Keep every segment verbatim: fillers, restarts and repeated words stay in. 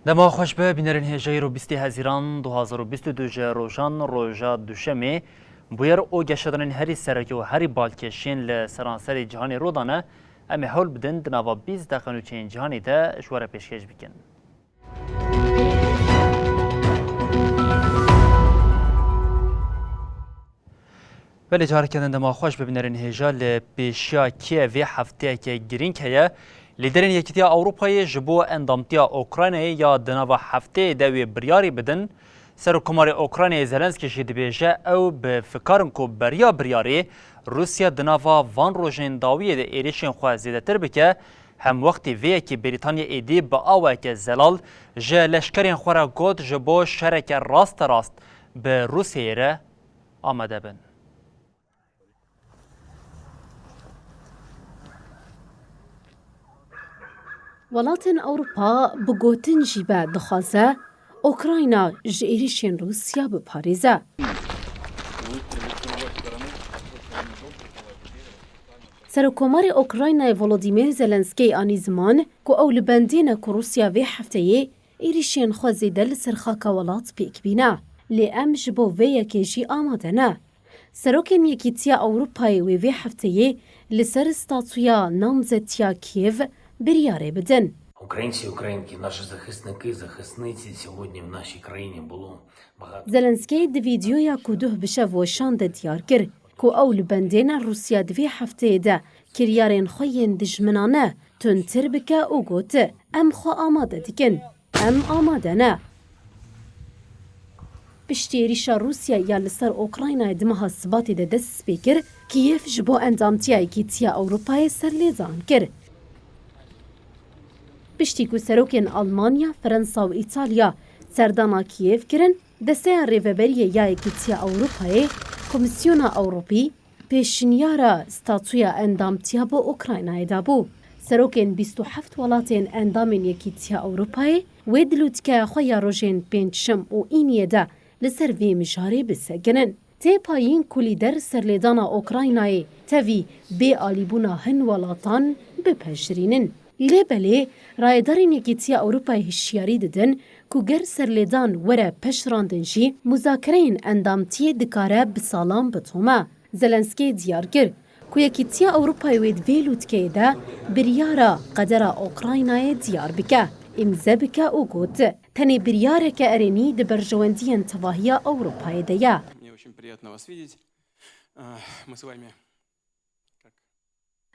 Dema xweş be, bînerên hêja, îro bîstê Hezîran du hazar û bîst û du ji rojan roja Duşemê bûyer û geşedanên herî sereke û herî balkêş yên li seranserê cîhanê rû dane, em ê hewl bidin di nava bîst deqe nûçeyên cîhanê de ji we re pêşkêş bikin. Belê, careke din dema xweş be, bînerên hêja. Li pêşiya Kîevê hefteyeke girîng heye. Lîderên Yekîtiya Ewropayê ji bo endamtiya Ukraynayê ya di nava hefteyê de wê biryarî bidin. Serokkomarê Ukraynayê Zelenskî jî dibêje, ew bi fikar in ku beriya biryarê Rûsya di nava van rojên dawiyê de êrişên xwe zêdetir bike, hem wextê vê yekê Brîtanya êdî bi awayeke zelal ji leşkerên xwe re got, ji bo şereke rasterast bi Rûsyayê re amade bin. Welatên Ewropa bi gotin jî be dixwaze Ukrayna ji êrişên Rûsya biparêze. Serokkomarê Ukraynayê Volodymyr Zelenskî anî ziman ku ew li bendê ne ku Rûsya vê hefteyê êrişên xwe zêde li ser xaka welat pêk bîne. Lê em ji bo vê yekê jî amade ne. Serokên Yekîtiya Ewropayê wê vê hefteyê li ser statûya namzetiya Kiev biryarê bidin. Українці і українки, наші захисники, захисниці, сьогодні в нашій країні було багато. Zelenskî di vîdeoya ku duh bi şev weşan de diyar kir ku ew li bendê ne Rûsya di vê hefteyê de kiryarên xwe yên dijminane tundtir bike û got, em xwe amade dikin. Em amade ne. Piştî êrîşa Rûsya ya li ser Ukraynayê di meha Sibatê de dest pê kir, Kîyev ji bo endamtiya Yekîtiya Ewropayê serlêdan kir. Piştî ku serokên Almanya, Fransa û Îtalya serdana Kîyev kirin, Desteya Rêveberiyê ya Yekîtiya Ewropayê Komîsyona Ewropî pêşniyara statûya endamtiya bo Ukraynayê dabû. Serokên bîst û heft welatên endamên Yekîtiya Ewropayê wê di lûtkeya xwe ya rojên pêncşem û îniyê de li ser vê mijarê bisekinin. Tê payîn ku lîder serlêdana Ukraynayê tevî bê alîbûna hin welatan bipejirînin. Lê belê, rayedarên Yekîtiya Ewropayê hişyarî didin ku ger serlêdan were peşrandin jî, muzakereyên endamtiyê dikare bi salan bitome. Zelenskî diyar kir ku Yekîtiya Ewropayê wê di vê lûtkeyê de biryara qedera Ukraynayê diyar bike, îmze bike û got, tenê biryareke erênî di berjewendiyên tevahiya Ewropayê de ye. Мне очень приятно вас видеть. Э, мы с вами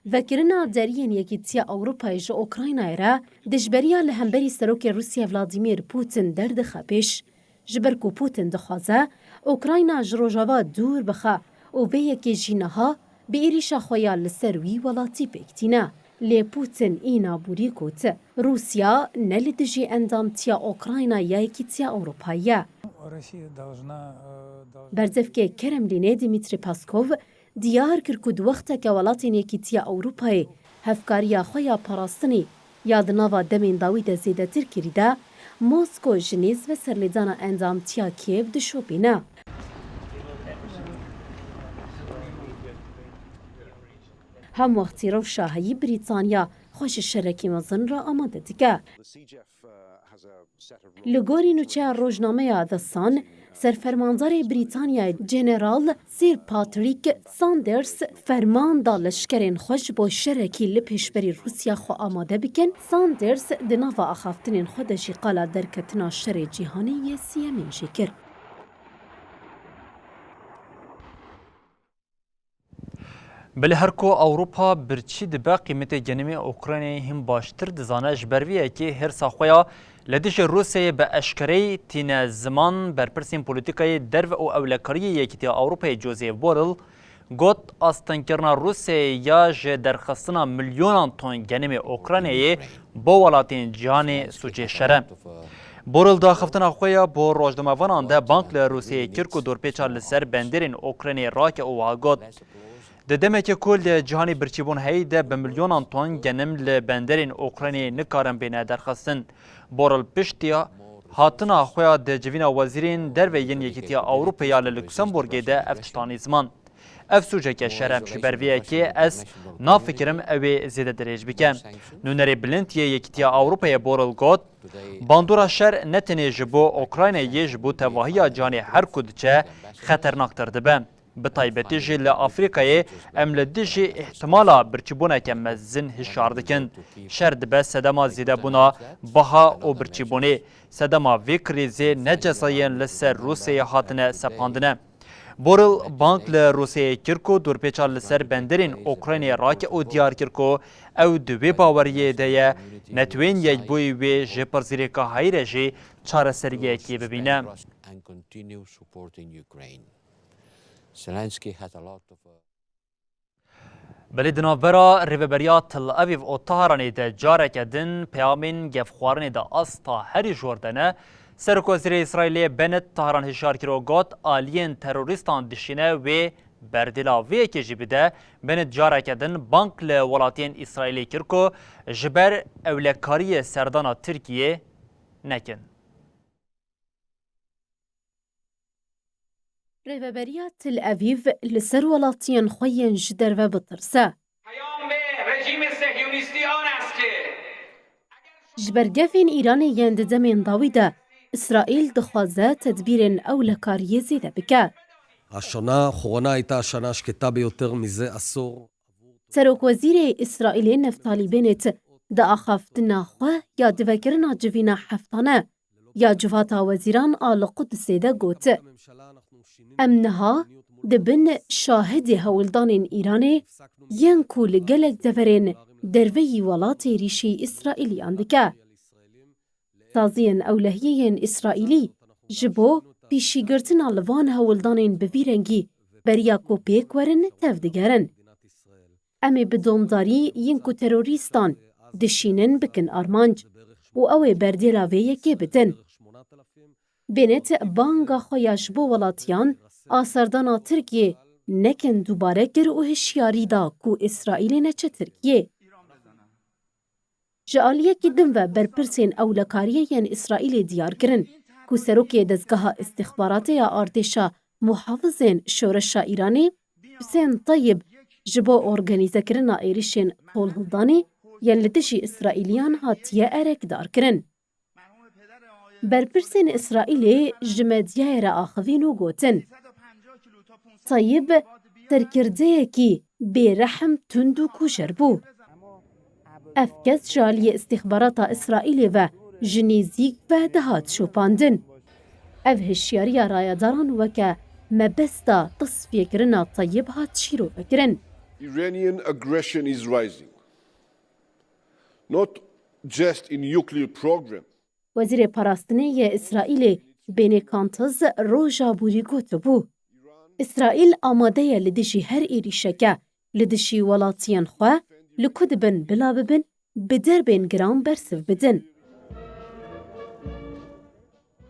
Vekirina deriyên Yekîtiya Ewropayê ji Ukraynayê re dijberiya li hemberî Serokê Rûsya Vladimir Putin derdixe pêş. Ji ber ku Putin dixwaze Ukrayna ji Rojava dûr bixe û vê yekê jî niha bi êrîşa xwe ya li ser wî welatî pêk tîne. Lê Putin îna borî got, Rûsya ne li dijî endamtiya Ukrayna ya Yekîtiya Ewropayê ye. Россия должна, э, должна Berdevkê Kremlînê Dmitry Peskov diyar kir ku di wexteke welatên Yekîtiya Ewropayê hevkariya xwe ya parastinê ya di nava demên dawî de zêdetir kirî de, Mosko ji nêz ve serlêdana endamtiya Kiev dişopîne. Hemwextî rewşa heyî Brîtanya xwe ji şerekî mezin re amade dike. Li gorî nûçeya rojnameya The Sun, serfermandarê Brîtanyayê General Sir Patrick Sanders ferman da leşkerên xwe ji bo şerekî li pêşberî Rûsya xwe amade bikin. Sanders di nava axaftinên xwe de jî qala derketina şerê cîhanê yê siyemîn jî kir. Belê her ku Ewropa birçî dibe, qîmetê genimê Ukraynayê hîn baştir dizane. Ji ber vê yekê hêrsa xwe ya li dijî Rûsyayê bi eşkereyî tîne ziman. Berpirsên polîtîkayê derve û ewlekariyê Yekîtiya Ewropayê Josep Borrell Got, astengkirina Rûsyayê ya ji derxistina milyonan ton genimê Ukraynayê bo welatên cîhanê sûcê şer e. Borrell di axiftina xwe ya bo rojnamevanan de bang li Rûsyayê kir ku dorpêça li ser benderên Ukraynayê rake û wiha got, di demeke ku li cîhanê birçîbûn heyî de bi milyonan ton genim li benderên Ukraynayê nikarin bêne derxistin. Borrell piştî hatina xwe ya di civîna wezîrên derve yên Yekîtiya Ewropê ya li Luksemburgê de ev tişt anî ziman. Ev sûceke şer e, ji ber vê yekê ez nafikirim ew ê zêde dirêj bike. Nûnerê bilind yê Yekîtiya Ewropayê Borrell got, bandora şer ne tenê ji bo Ukraynayê, ji bo tevahiya cîhanê her ku diçe xeternaktir dibe. Bi taybetî jî li Afrîkayê em li dijî îhtimala birçîbûneke mezin hişyar dikin. Şer dibe sedema zêdebûna biha û birçîbûnê. Sedema vê krîzê ne cezayên li ser Rûsyayê hatine sepandine. Borrell bang li Rûsyayê kir ku dorpêça li ser benderên Ukraynayê rake û diyar kir ku ew di wê baweriyê de ye, netwên Yekbûyî wê ji pirsgirêka Hayîrê jî çareseriyekê bibîne. Zelensky had a lot of, uh, Belê di navbera rêveberiya Tel Aviv û Teheranê de careke din peyamên gefxwarinê di asta herî jor de ne. Serokwezîrê Îsraîlê Bennett Teheran hişyar kir û got, aliyên terorîstan dişîne wê berdêla vê yekê jî bide. Bennett careke din bang li welatiyên Îsraîlê kir ku ji ber ewlekariyê serdana Tirkiyê nekin. Rêveberiya Tel Aviv li ser welatiyên xwe yên ji derve bitirse. پیام رژیم صهیونیستی آن است که Ji ber gefên Îranê yên di demên dawî de, Îsraîl dixwaze tedbîrên ewlekariyê zêde bike. השנה האחרונה הייתה השנה השקטה ביותר מזה עשור. Serokwezîrê Îsraîlê Neftalî Bennett di axaftina xwe ya divekirina civîna heftane ya Civata Wezîran a li Qudusê de got, em niha dibin şahidê hewldanên Îranê yên ku li gelek deverên derveyî welatê rîşî Îsraîliyan dike. Saziyên ewlehiyê yên Îsraîlî ji bo pîşîgirtina li van hewldanên bi vî rengî beriya ku pêk werin tevdigerin. Em ê bi domdarî yên ku terorîstan dişînin bikin armanc û ew ê berdêla vê yekê bidin. Bennett banga xwe ya ji bo welatiyan a serdana Tirkiyê nekin dubare kir û hişyarî da ku Îsraîlê neçe Tirkiyê. Ji aliyekî din ve berpirsên ewlekariyê yên Îsraîlê diyar kirin ku serokê dezgeha îstixbaratê ya artêşa muhafizên şoreşa Îranê Husên Tayyib ji bo organîzekirina êrişên tolhildanê yên li dijî Îsraîliyan hatiye erekdar kirin. Berpirsên Îsraîlê ji medyayê re axivîn û gotin, Tayyib serkirdeyekî bêrehm, tund û kujer bû. Ev kes ji aliyê îstixbarata Îsraîlê ve ji nêzîk ve dihat şopandin. Ev hişyariya rayedaran weke mebesta tasfiyekirina Tayyib hat şîrovekirin. Iranian aggression is rising, not just in nuclear program. Wezîrê Parastinê yê Îsraîlê Benê Kantz roja borî gotibû, Îsraîl amade ye li dijî her êrîşeke li dijî welatiyên xwe, li ku dibin bila bibin, bi derbên giran bersiv bidin.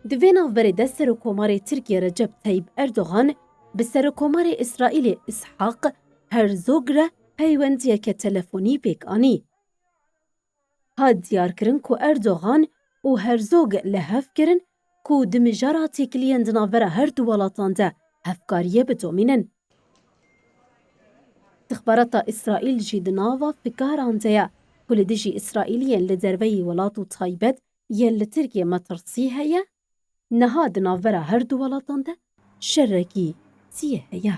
Di vê navberê de Serokkomarê Tirkiyê Recep Tayyip Erdogan bi Serokkomarê Îsraîlê Îshak Herzog re peywendiyeke telefonî pêk anî. Hat diyarkirin ku Erdogan û Herzog li hev kirin ku di mijara têkiliyên di navbera her du welatan de hevkariyê bidomînin. Îstixbarata Îsraîl jî di nava fikaran de ye ku li dijî Îsraîliyên li derveyî welat û taybet yên li Tirkiyê metirsî heye. Niha di navbera her du welatan de şerekî tiyê heye.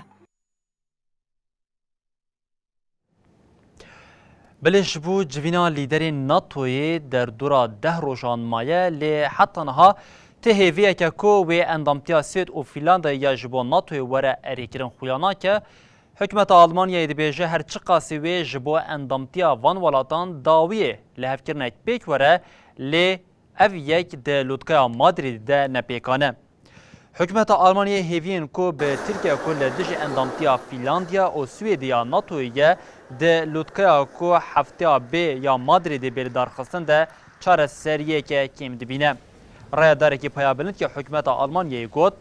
Belê ji bo civîna lîderên NATOyê derdora deh rojan maye, lê heta niha tê hêviyeke ku wê endamtiya Swêd û Fînlandayê ya ji bo NATOyê were erêkirin xuya nake. Hikûmeta Almanyayê dibêje her çiqasî wê ji bo endamtiya van welatan dawiyê lihevkirinek pêk were, lê ev yek di lotkaya Madrîdê de ne pêkan e. Hikûmeta Almanyayê hêviyên ku bi Tirkiye ku li dijî endamtiya Fînlandya û Swêdê ya NATOyê ye, di lûtkaya ku hefteya bê ya Madrîdê bê lidarxistin de çareseriyeke kêm dibîne. Rayedarekî paya bilind ya hikûmeta Almanyayê got,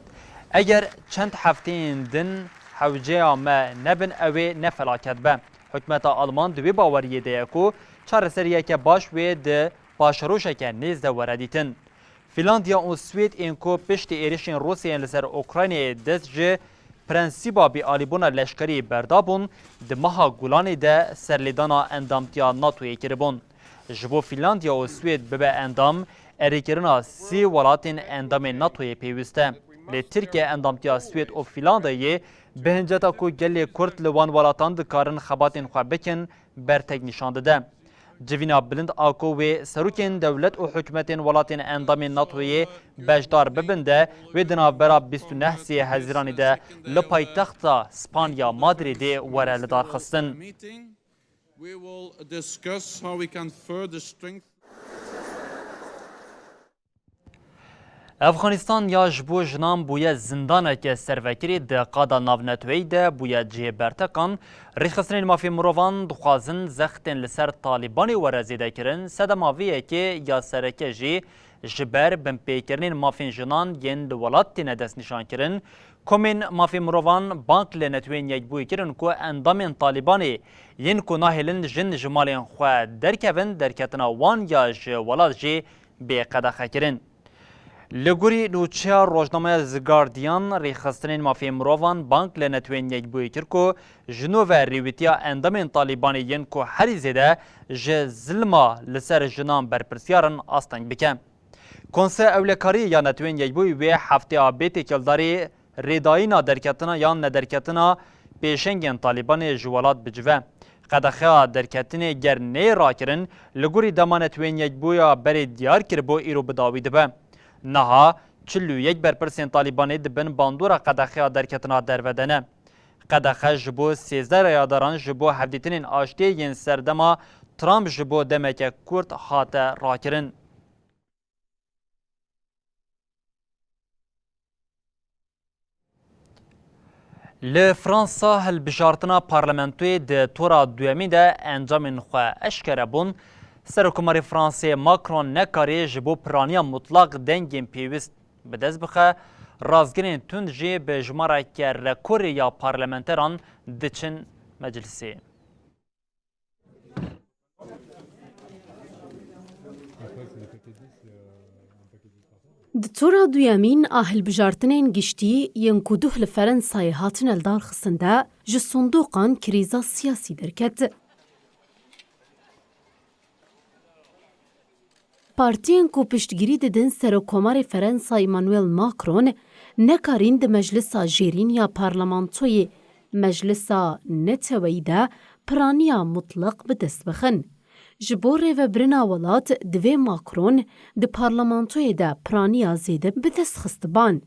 eger çend hefteyên din hewceya me nebin, ew ê ne felaket be. Hikûmeta Alman di wê baweriyê de ye ku çareseriyeke baş wê di paşeroşeke nêz de were dîtin. Fînlandya û Swêd ên ku piştî êrişên Rûsyayê li ser Ukraynayê dest ji prensîba bêalîbûna leşkerî berdabûn, di meha Gulanê de serlêdana endamtiya NATOyê kiribûn. Ji bo Fînlandya û Swêd bibe endam, erêkirina sê welatên endamên NATOyê pêwîst e. Lê Tirkiye endamtiya Swêd û Fînlandayê bi hinceta ku gelê Kurd li wan welatan dikarin xebatên xwe bikin, bertek nîşan dide. Civîna bilind a ku wê serokên dewlet û hikûmetên welatên endamên NATOyê beşdar bibin de wê di navbera bîst û neh sê Hezîranê de li paytexta Spanya Madrîdê were lidarxistin. We will discuss how we can further strengthen Efxanistan ya ji bo jinan bûye zindaneke servekirî, di qada navneteweyî de bûye cihê bertekan. Rêxistinên mafê mirovan dixwazin zextên li ser Talîbanê were zêdekirin. Sedema vê yekê ya sereke jî ji ber binpêkirinên mafên jinan yên li welat têne destnîşankirin. Komên mafê mirovan bang li Netewên Yekbûyî kirin ku endamên Talîbanê yên ku nahêlin jin ji malên xwe derkevin, derketina wan ya ji welat jî bê qedexekirin. Li gorî nûçeya rojnameya The Guardian, rêxistinên mafê mirovan bang li Netewên Yekbûyî kir ku ji nû ve rêwîtiya endamên Talîbanê yên ku herî zêde ji zilma li ser jinan berpirsiyar in asteng bike. Konseya Ewlekariyê ya Netewên Yekbûyî wê hefteya bê têkildarî rêdayîna derketina yan nederketina pêşengên Talîbanê ji welat bicive. Qedexeya derketinê ger neyê rakirin, li gorî dema Netewên Yekbûya berê diyar kiribû, îro bi dawî dibe. Niha çil û yek berpirsên Talîbanê di bin bandora qedexeya derketina derve de ne. Qedexe ji bo sêzdeh rayadaran ji bo hevdîtinên aştiyê yên serdema Trump ji bo demeke kurt hate rakirin. Li Fransa hilbijartina parlamentoyê di tora duyemîn de encamên xwe eşkere bûn. Serokkomarê Fransê Macron nekarî ji bo piraniya mutlaq dengên pêwîst bi dest bixe. Rastgirên tund jî bi jimareke rekorê ya parlamenteran diçin meclisê. Di tura duyemîn a hilbijartinên giştî yên ku duh li Ferensayê hatine lidarxistin de ji sindoqan krîza siyasî derket. Partiyên ku piştgirî didin Serokkomarê Ferensa Emmanuel Macron nekarîn di meclisa jêrîn ya parlamentoyê, meclisa neteweyî de piraniya mutlaq bi dest bixin. Ji bo rêvebirina welat divê Macron di parlamentoyê de piraniya zêde bi dest xistiban.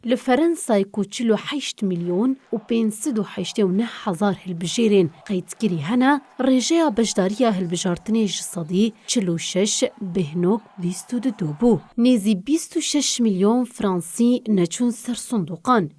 Li Ferensayê ku çil û heşt milyon û pênc sed û heştê û neh hezar hilbijêrên qeydkirî hene, rêjeya beşdariya hilbijartinê ji sedî çil û şeş bêhnog bîst û du bû. Nêzî bîst û şeş milyon fransî neçûn ser sindoqan.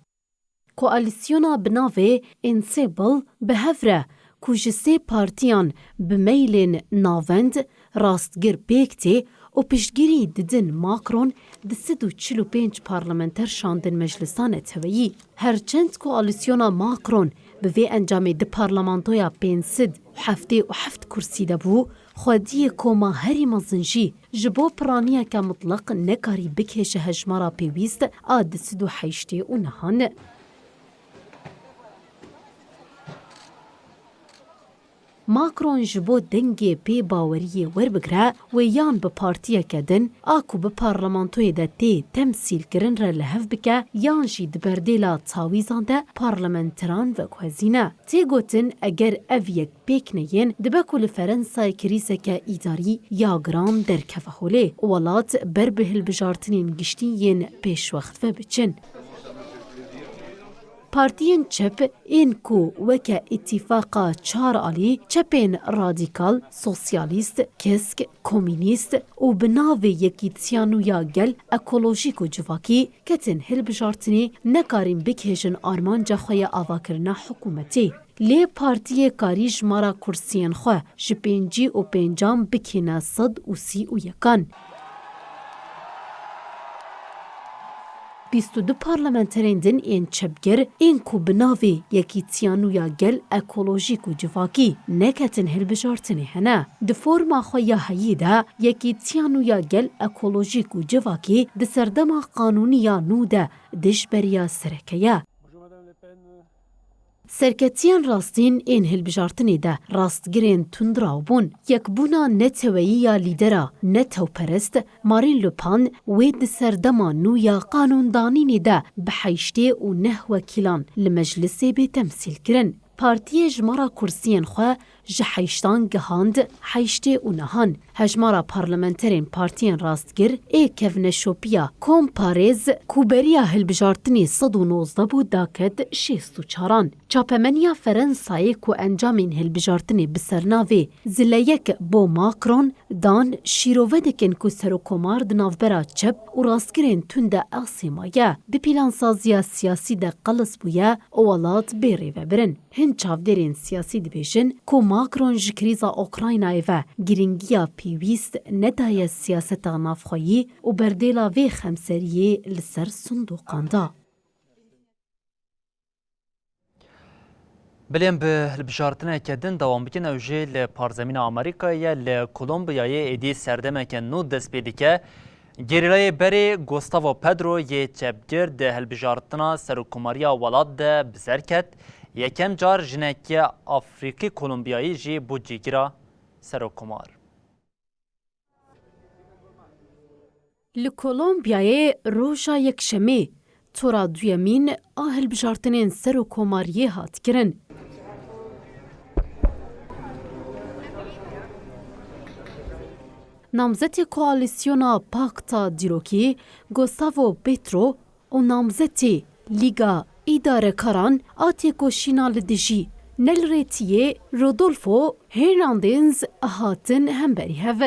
Koalîsyona bi navê Ensemble bi hev re ku ji sê partiyan bi meylên navend, rastgir pêk tê û piştgirî didin Macron, du sed û çil û pênc parlamenter şandin meclisa neteweyî. Her çend koalîsyona Macron bi vê encamê di parlamentoya pênc sed û heftê û heft kursî de bû, xwediyê koma herî mezin jî ji bo piraniyeke mutlaq nekarî bikêşe hejmara pêwîst a du sed û heştê û nehan. Macron ji bo dengê pê baweriyê werbigire, wê yan bi partiyeke din a ku bi parlamentoyê de tê temsîlkirin re li hev bike, yan jî di berdêla tawîzan de parlamenteran veguhezîne. Tê gotin, eger ev yek pêk neyên, dibe ku li Ferensayê krîzeke îdarî ya giran derkeve holê û welat ber bi hilbijartinên giştî yên pêşwext ve biçin. Partiyên çep ên ku weke Îtîfaqa Çar Alî, çepên radîkal, sosyalîst, kesk, komînîst û bi navê Yekîtiya Nû ya Gel, Ekolojîk û Civakî ketin hilbijartinê, nekarîn bigihêjin armanca xwe ya avakirina hikûmetê. Lê partiyê karî jimara kursiyên xwe ji pêncî û pêncan bikîne sed û sî û yekan. Bîst û du parlamenterên din ên çepgir, ên ku bi navê Yekîtiya Nû ya Gel Ekolojîk û Civakî neketin hilbijartinê hene. Di forma xwe ya heyî de, Yekîtiya Nû ya Gel Ekolojîk û Civakî di serdema qanûnî ya nû de dijberiya sereke ye. Serketiyên rastîn ên hilbijartinê de rastgirên tundraw bûn. Yekbûna neteweyî ya lîdera netewperest Marine Le Pen wê di serdema nû ya qanûndanînê de bi heştê û neh wekîlan li meclisê bê temsîlkirin. Partiyê jimara kursiyên xwe ji heştan gihand heştê û nehan. Hejmara parlamenterên partiyên rastgir ê kevneşopiya Komparêz ku beriya hilbijartinê sed û nozdeh bû daket şêst û çaran. Çapemeniya Ferensayê ku encamên hilbijartinê bi sernavê Zileyek bo Macron dan, şîrove dikin ku serokkomar di navbera çep û rastgirên tund de asê maye. Di plansaziya siyasî de qeles bûye û welat bê rêvebirin. Hin çavdêrên siyasî dibêjin ku Macron ji krîza Ukraynayê ve girîngiya pêwîst nedaye siyaseta navxweyî û berdêla vê xemseriyê li ser sindoqan da. Bilên bi hilbijartineke din dewam bikin, ew jî li parzemîna Amerîkayê ye. Li Kolombiyayê êdî serdemeke nû dest pê dike. Gerîlayê berê Gustavo Petro yê çepgir di hilbijartina serokkomariya welat de bi ser ket. Yekem car jineke Afrîkî Kolombiyayî jî bû cîgira serokkomar. Li Kolombiyayê roja Yekşemê tora duyemîn a hilbijartinên serokkomariyê hat kirin. Namzetê koalîsyona Pakta Dîrokî Gustavo Petro û namzetê Lîga Îdarekaran a Têkoşîna li Dijî Nelrêtiyê Rodolfo Hernandez hatin hemberî hev.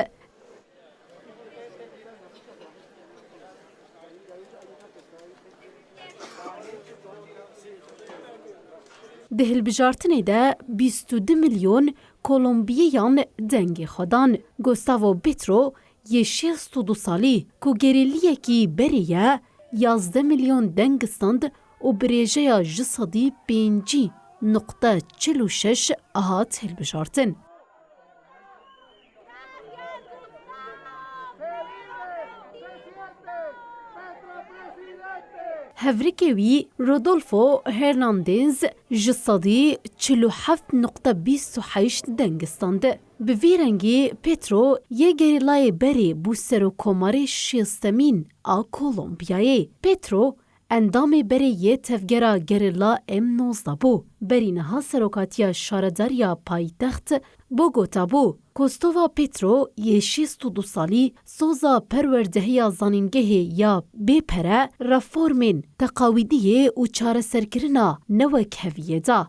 Di hilbijartinê de bîst û du milyon Kolombiyeyan dengê xwe dan. Gustavo Petro yê şêst û du salî ku gerîliyekî berê ye, yazdeh milyon deng stand û bi rêjeya ji sedî pêncî nuqte çil û şeş hat hilbijartin. Hevrikê wî Rodolfo Hernandez ji sedî çil û heft nuqte bîst û heşt deng stand. Bi vî rengî Petro yê gerîlayê berê bû serokkomarê şêstemîn a Kolombiyayê. Petro endamê berê yê tevgera gerîla M nozdeh bû. Berî niha serokatiya şaredariya paytext Bogota bû. Kostova Petro yê şêst û du salî soza perwerdehiya zanîngehê ya bê pere, reformên teqawîdiyê û çareserkirina newekheviyê da.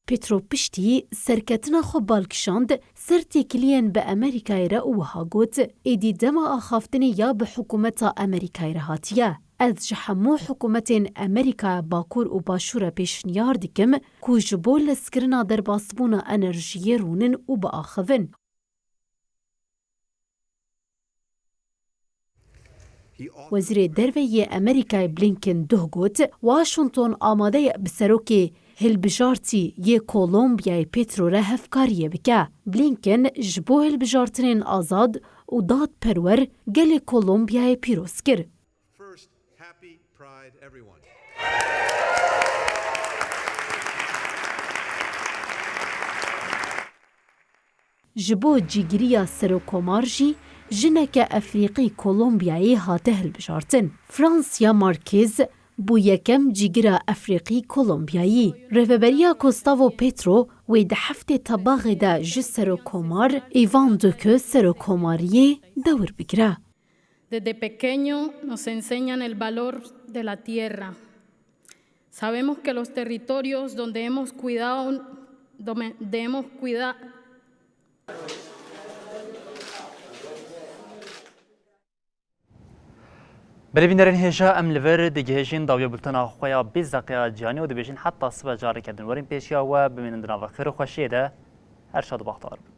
Petro piştî serketina xwe bal kişand ser têkiliyên bi Amerîkayê re û wiha got, êdî dema axaftinê ya bi hikûmeta Amerîkayê re hatiye. Ez ji hemû hikûmetên Amerîkaya Bakur û Başûr re pêşniyar dikim ku ji bo lezkirina derbasbûna enerjiyê rûnin û biaxivin. Wezîrê Derve yê Amerîkayê Blinken duh got, Washington amade ye bi serokê hilbijartî yê Kolombiyayê Petro re hevkariyê bike. Blinken ji bo hilbijartinên azad û dadperwer gelê Kolombiyayê pîroz kir. First, happy Pride, everyone. Ji bo cîgiriya serokkomar jî jineke Efrîqî Kolombiyayê hate hilbijartin. Francia Marquez bû yekem cîgira Efrîqî Kolombiyayî. Rêveberiya Gustavo Petro wê di heftê Tebaxê de ji serokkomar Ivan Duque serokkomariyê dewr bigire. Desde pequeño nos enseñan el valor de la tierra. Sabemos que los territorios donde hemos cuidado, donde hemos cuidado, Berê bînerên hêja, em li vir digihêjin dawiya bultena xwe ya bîst deqeya cîhanê û dibêjin heta sibe careke din werin pêşiya we, bimînin di nava xêr û xweşiyê de. Her şad û baxtewar bin.